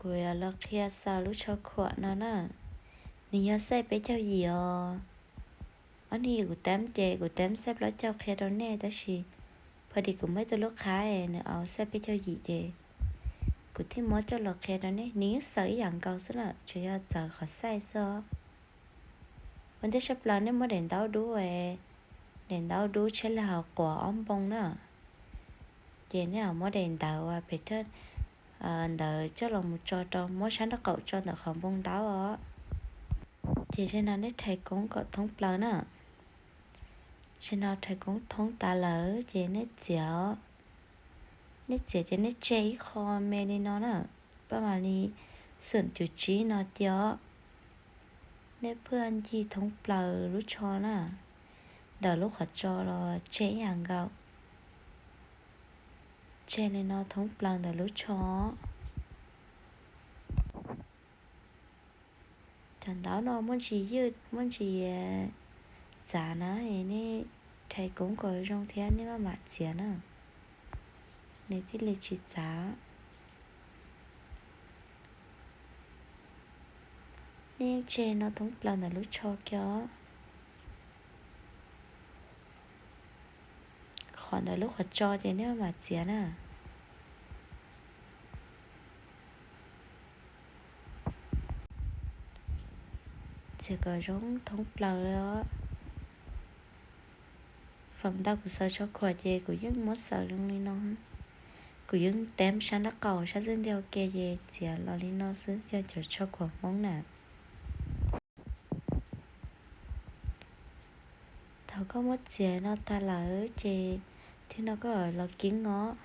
Kuv yuav los qhia xaws lub tsho khuam no na. Nws yog xaij peb caug yim os. Ob hnub kuv teeb ces kuv teeb xaij plaub caug qhia rau nej tab sis pho dis kuv muaj ib tug lub qhab es nws au xaij peb caug yim ces kuv thiaj muab coj los qhia rau nej. Nws yeej xaws ib yam nkaus xwb na, tsuas yog txawv qhov xaij xwb os. Ua ntej tshaj plaws nej muab daim ntaub dub, daim ntaub dub tshiab li hauv quav ob npoo na. Ces nej ho muab daim ntawv uas pem thawj ntawd coj los mus tso rau, muab sab nraub qaum tso ntawm qhov npoo ntaub os. Ces zaum no nej rhais koob kom thoob plaws na. Zaum no rhais koob thoob tas lawm ces nej txiav os. Nej txiav ces nej tseg ib qho me li no na, paj mam li xum cum tsib no cia os. Nej pheej ncig thoob plaws lub tsho na, ntawm lub qhov tso los tseg ib yam nkaus. Tseg li no thoob plaws ntawm lub tsho. Cov ntaub no muaj ntsis ywj muaj ntsis txav na, nej rhais koob kom zoo thiab nej maj mam txiav na, nws thiaj li tsis txav. Nej tseg no thoob plaws ntawm lub tsho kiag os. Qhov ntawm lub qhov tso ces nej maj mam txiav na. Txiav kom zoo thoob plaws li os. Feem ntau kuv xaws tsho khuam ces kuv yeej muab xaws zoo li no. Kuv yeej teeb sab nraub qaum sab xub ntiag ua ke ces txiav los li no xwb, yog cov tsho khuam Hmoob na. Thaum koj muab txiav no tag lawm ces thiab no koj los kieb os.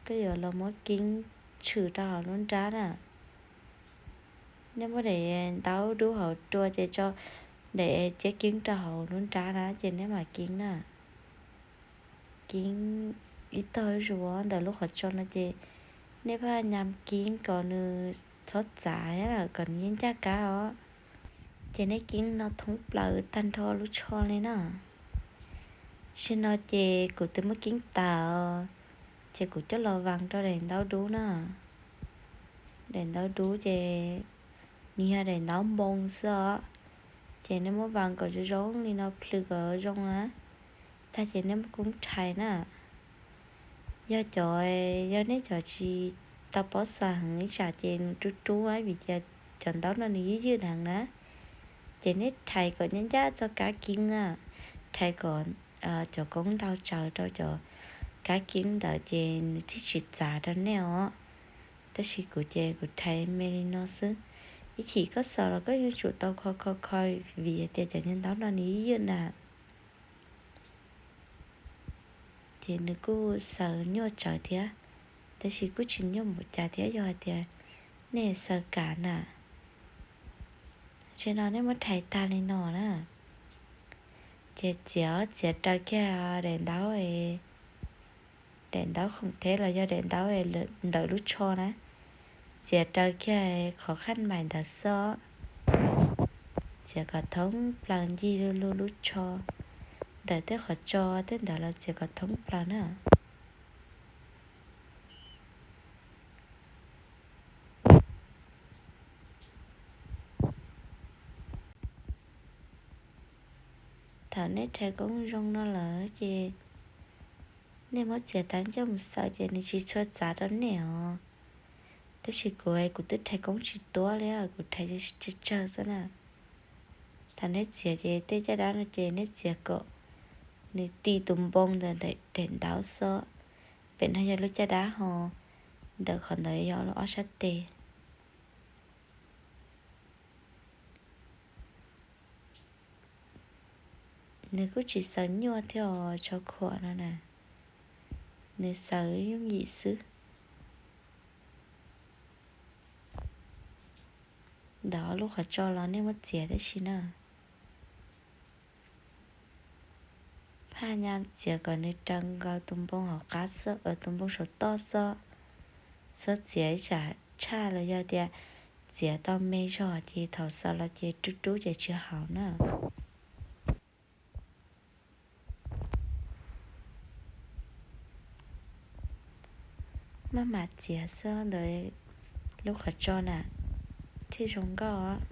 Koj yuav los muab kieb tshwm rau hauv lub nrab na. Nej muab daim ntaub dub hauv rua ces tso daim ciab kieb rau hauv lub nrab na ces nej mam kieb na. Kieb ib tog zuj zus ntawm lub qhov tso no ces nej pheej nyam kieb kom nws txhob txav, kom nws yeej ncaj kab os. Ces nej kieb no thoob plaws tag nrho lub tsho li na. Zaum no ces kuv twb muab kieb tas, ces kuv coj los vas rau daim ntaub dub na. Daim ntaub dub ces nws yog daim ntaub npoo xwb os. Ces nej muab vas kom zoo zoo li no plhws kom zoo na. Tag ces nej muab koob rhais na. Yog cov, yog nej cov tsis tau paub xaws heev ib tsam ces nws rub rub vim tias cov ntaub no nws ywj ywj heev na. Ces nej rhais kom ncaj ncaj txoj kab kieb na, rhais kom cov koob ntau tsawv rau cov kab kieb ntawd ces nws thiaj tsis txav rau nej os. Tab sis kuv ces kuv rhais me li no xwb. Ib chim koj xaws los koj yuav tsum tau kho kho kho vim tias cov nyuag ntaub no nws ywj ywj na. Ces nws kuj xaws nyuaj tsawv thiab, tab sis kuj tsis nyuaj npaum cas thiab yog hais tias nej xaws kam na. Zaum no nej muab rhais tag li no na, ces txiav, txiav raws kiag daim ntaub, daim ntaub khoom theb los yog daim ntaub ntawm lub tsho na, txiav raws kiag qhov khaj maim ntawd xwb. Txiav kom thoob plaws ncig lug lug lub tsho, ntawm tej qhov tso tej ntawd los txiav kom thoob plaws na. Thaum nej rhais koob zoo no lawm ces nej muab txiav tas coj mus xaws ces nws tsis tshua txav rau nej os. Tab sis kuv, kuv twb rhais koob tsis tuab li, kuv rhais tsawg tsawg xwb na. Thaum nej txiav ces tej caj dab no ces nej txiav kom nws ti tus npoo ntawm daim ntaub xwb. Pem no yog lub caj dab ho, ntawm qhov ntawd yog ob sab tes. Nws kuj tsis xaws nyuaj thiab os, tsho khuam no na, nws xaws yooj yim xwb. Ntawm lub qhov tso los nej muab txiav tib si na. Phaj nyam txiav kom nws raws nkaus tus npoo hauv qab xwb, tus npoo saum toj xwb. Txhob txiav ib tsam tshaj los yog tias txiav tau me zog ces thaum xaws los ces rub rub ces tsis haum na. Maj mam txiav xwb ntawd lub qhov tso na thiaj zoo nkauj.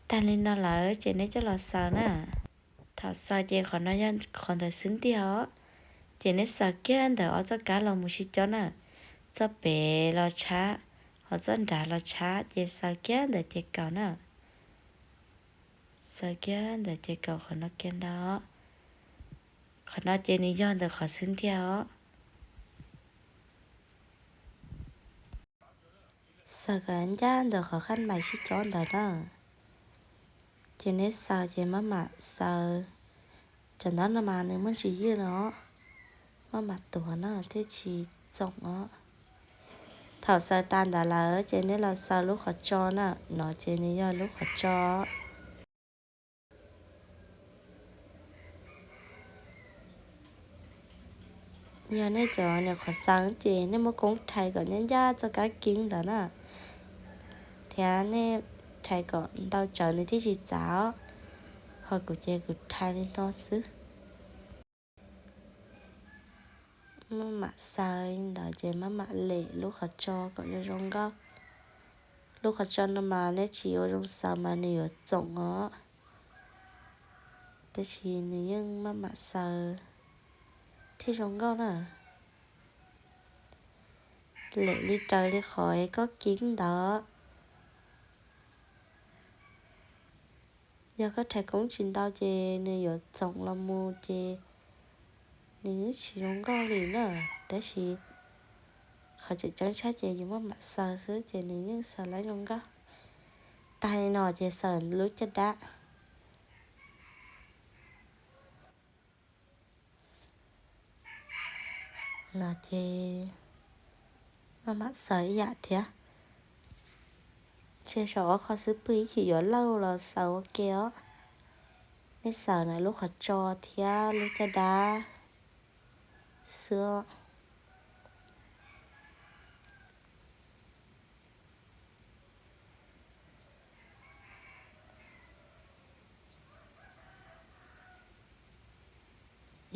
Tag li no lawm ces neb coj los xaws na. Thaum xaws ces qhov no yog qhov ntawd xwb ntiag os. Ces neb xaws kiag ntawm ob txoj kab los mus sib cob na, txoj pem los tshab, ho txoj nrad los tshab ces xaws kiag ntawm ces kaum na. Xaws kiag ntawm ces kaum qhov no kiag ntag. Qhov no ces nws yog ntawm qhov xwb ntiag os. Xaws kom ncaj ntawm qhov khaj mais sib cob ntawd na. Ces neb xaws ces maj mam xaws. Cov ntaub no mas nws muaj ntsis ywj no, maj mam tuav na thiaj tsis txoom os. Thaum xaws tas ntawd lawm ces neb los xaws lub qhov tso na, no ces nws yog lub qhov tso. Yog nej cov nyuam qhuav xaws ces nej muab koob rhais kom ncaj ncaj txoj kab kib ntawd na, thiab nej rhais kom ntau tsawv nws thiaj tsis txav. Ho kuv ces kuv rhais li no xwb. Maj mam xaws li ntawd ces maj mam lem lub qhov tso kom zoo zoo nkauj. Lub qhov tso no mas nej tsis ua zoo xaws mas nws yuav txoom os, tab sis nws yeej maj mam xaws thiaj zoo nkauj na. Lem li raws li qhov koj kib ntawd. Yog koj rhais koob tsis ntau ces nws yuav txoom los mus ces nws yeej tsis zoo nkauj li na. Tab sis qhov tseem ceeb tshaj ces yus maj mam xaws xwb ces nws yeej xaws lab zoo nkauj. Tag li no ces xaws lub caj dab. No ces maj mam xaws ib yam thiab. Tseg saum ob qho xub pwg ib chim yuav lauj los xaws ua ke os. Nej xaws na lub qhov tso thiab lub caj dab xwb.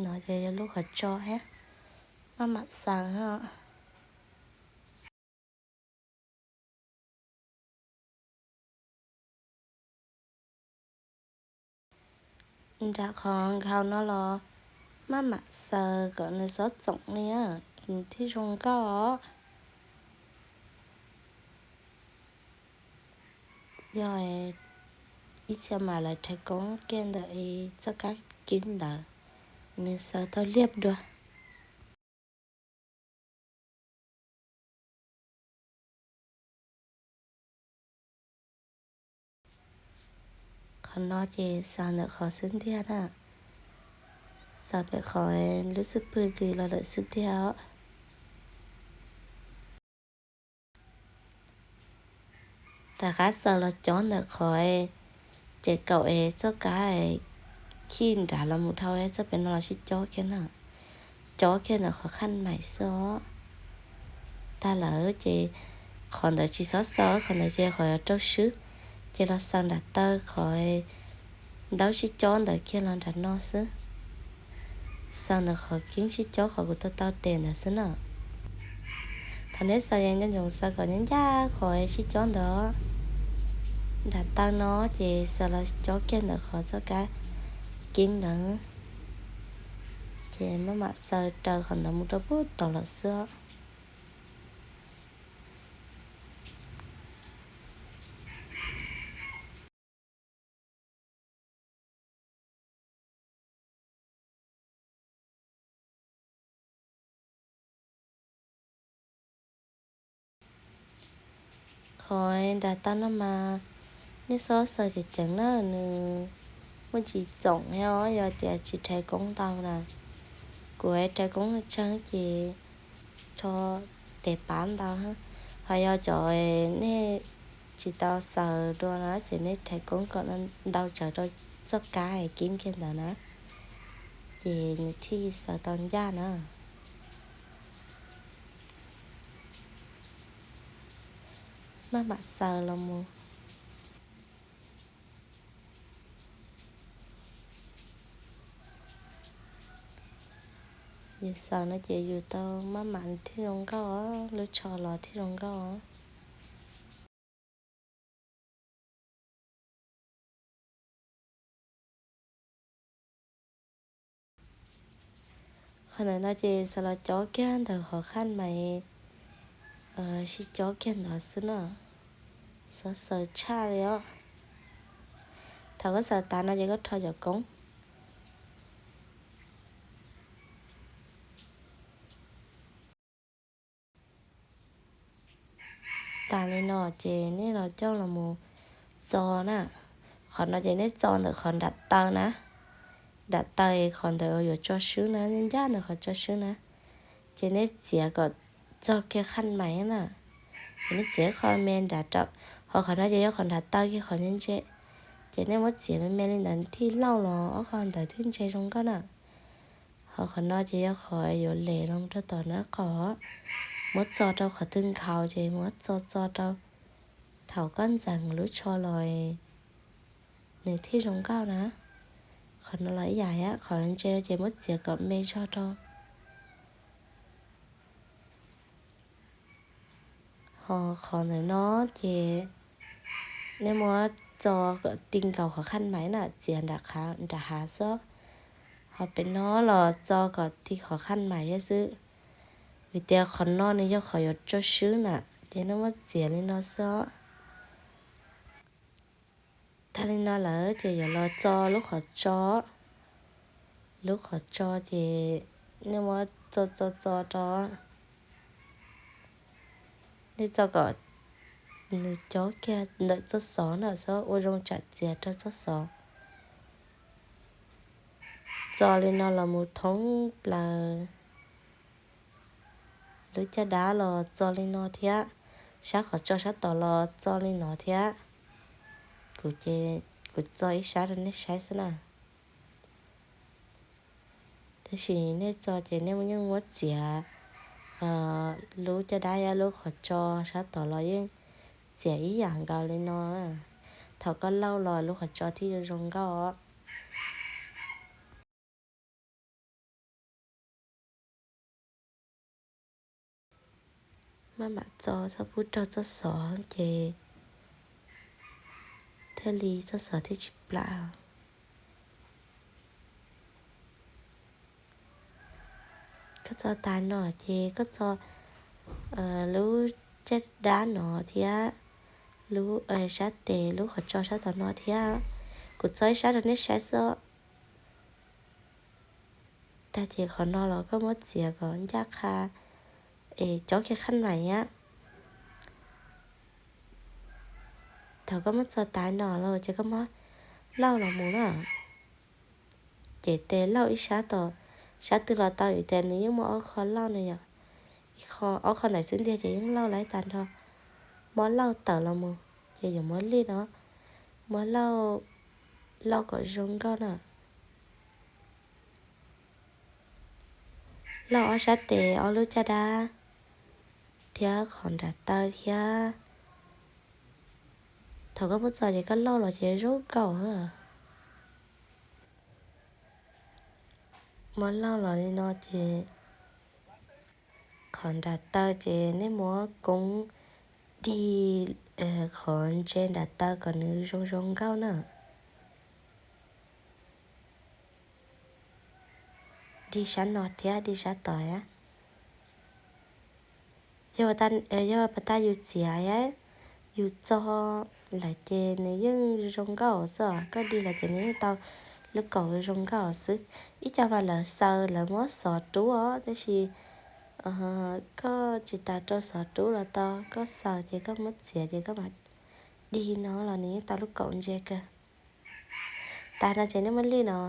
No ces yog lub qhov tso thiab, maj mam xaws os. Nram qhov nkhaus no los maj mam xaws kom nws txhob txoom li, nws thiaj zoo nkauj os. Yog ib txhia mas lawv rhais koob kiag ntawm txoj kab kib ntawd, nws xaws tau liab dua. Qhov no ces xaws ntawm qhov xwb ntiag na, xaws pem qhov lub xub pwg kis los lawm xwb ntiag os. Rov qab xaws los cob ntawm qhov ces kaum es txoj kab khij nrad los mus dhau txoj pem no los sib cob kiag na, cob kiag ntawm qhov khaj maim xwb os. Tag lawm ces qhov ntawd tsis txhob xaws, qhov ntawd ces qhov yuav rau swb, ces los xaws nram taw qhov ntaub sib cob ntawd kiag los nram no xwb. Xaws ntawm qhov kib sib cob qhov kuv tau tau tes ntawd xwb na. Thaum neb xaws ces nco ntsoov xaws kom ncaj ncaj qhov sib cob ntawd, nram taw no ces xaws los cob kiag ntawm qhov txoj kab kib ntawd, ces maj mam xaws raws qhov ntawd mus rau pub tod lawm xwb. Qhov nram taw no mas nej txhob xaws ceev ceev na, nws muaj ntsis txoom thiab os, yog tias tsis rhais koob ntau na. Kuv rhais koob tsawg ces rho tes pab ntau. Ho yog cov nej tsis tau xaws dua na ces nej rhais koob kom ntau tsawv rau txoj kab kib kiag ntawd na, ces nws thiaj xaws tau ncaj na. Maj mam xaws los mus. Yus xaws no ces yus tau maj mam thiaj zoo nkauj, lub tsho los thiaj zoo nkauj. Qhov ntawm no ces xav los cob kiag ntawm qhov khaj mais, sib cob kiag ntawd xwb na. Xov xaws tshaj li os. Thaum koj xaws tas no ces koj rho cov koob. Tas li no ces nej los coj los mus txo na. Qhov no ces nej txo ntawm qhov nram taw na. Nram taw qhov ntawd yuav tso swb na, ncaj ntawm qhov tso swb na. Ces nej txiav kom txog kiag khaj mais na. Ces nej txiav qho me nram rau, ho qhov no ces yog qhov nram taw kiag qhov ntse ntse. Ces nej muab txiav me me li ntawd thiaj lauj los ob qho ntawd thiaj ntse zoo nkauj na. Ho qhov no ces yog qhov yuav lem los rau tom nraub qaum, muab txo rau qhov twg nkhaus ces muab txo txo rau thaum koj ntxeev lub tsho los nws thiaj zoo nkauj na. Qhov no los ib yam thiab, qhov ntse no ces muab txiav kom me zog rau. Ho qhov ntawm no ces nej muab txo kom ti nkaus qhov khaj mais na, txiav nram hav xwb. Ho pem no los txo kom ti qhov khaj mais thiab xwb, vim tias qhov no nws yog qhov yuav tso swb na, ces nej muab txiav li no xwb. Tag li no lawm ces yuav los txo lub qhov tso. Lub qhov tso ces nej muab txo txo txo rau, nej txo kom nws cob kiag ntawm txoj xov na, xwb ua zoo tsam txiav rau txoj xov. Txo li no los mus thoob plaws. Lub caj dab los txo li no thiab, sab qhov tso sab tod los txo li no thiab. Kuv ces kuv txo ib sab rau nej saib xwb na. Tab sis nej txo ces nej yeej muab txiav lub caj dab thiab lub qhov tso sab tod los yeej txiav ib yam nkaus li no. Thaum koj lauj los lub qhov tso thiaj zoo nkauj. Maj mam txo txhob pub raug txoj xov ces thiaj li txoj xov thiaj tsis plam. Koj txo tas no ces koj txo lub caj dab no thiab lub sab tes lub qhov tso sab tom no thiab. Kuv txo ib sab rau nej saib xwb. Tag ces qhov no los koj muab txiav kom ncaj qha es cob kiag khaj mais thiab. Thaum koj muab txo tas no lawm ces koj muab lauj los mus na. Ces tes lauj ib sab tom, sab twg los tau, vim tias nws yeej muaj ob qho lauj no yom. Ib qho, ob qho ntawm xwb ntiag ces yeej lauj lawm tag nrho. Muab lauj tawm los mus ces yuav muab lij no, muab lauj, lauj kom zoo nkauj na. Lauj ob sab tes, ob lub caj dab thiab qhov nram taw thiab. Thaum koj muab txo ces koj lauj los ces zoo nkauj. Muab lauj los li no ces qhov nram taw ces nej muab koob dig qhov ntse nram taw kom nws zoo zoo nkauj na. Dig sab no thiab dig sab tod. Yog pas tas yus txiav, yus txo lawm ces nws yeej zoo nkauj xwb os. Koj dig lawm ces nws yeej tau lub kaum zoo nkauj xwb. Ib co mas lawv xaws lawv muab xov rub os, tab sis koj tsis tas rau xov rub los tau, koj xaws ces koj muab txiav ces koj mam dig no los nws yeej tau lub kaum ntse kawg. Tas no ces nej muab lij no.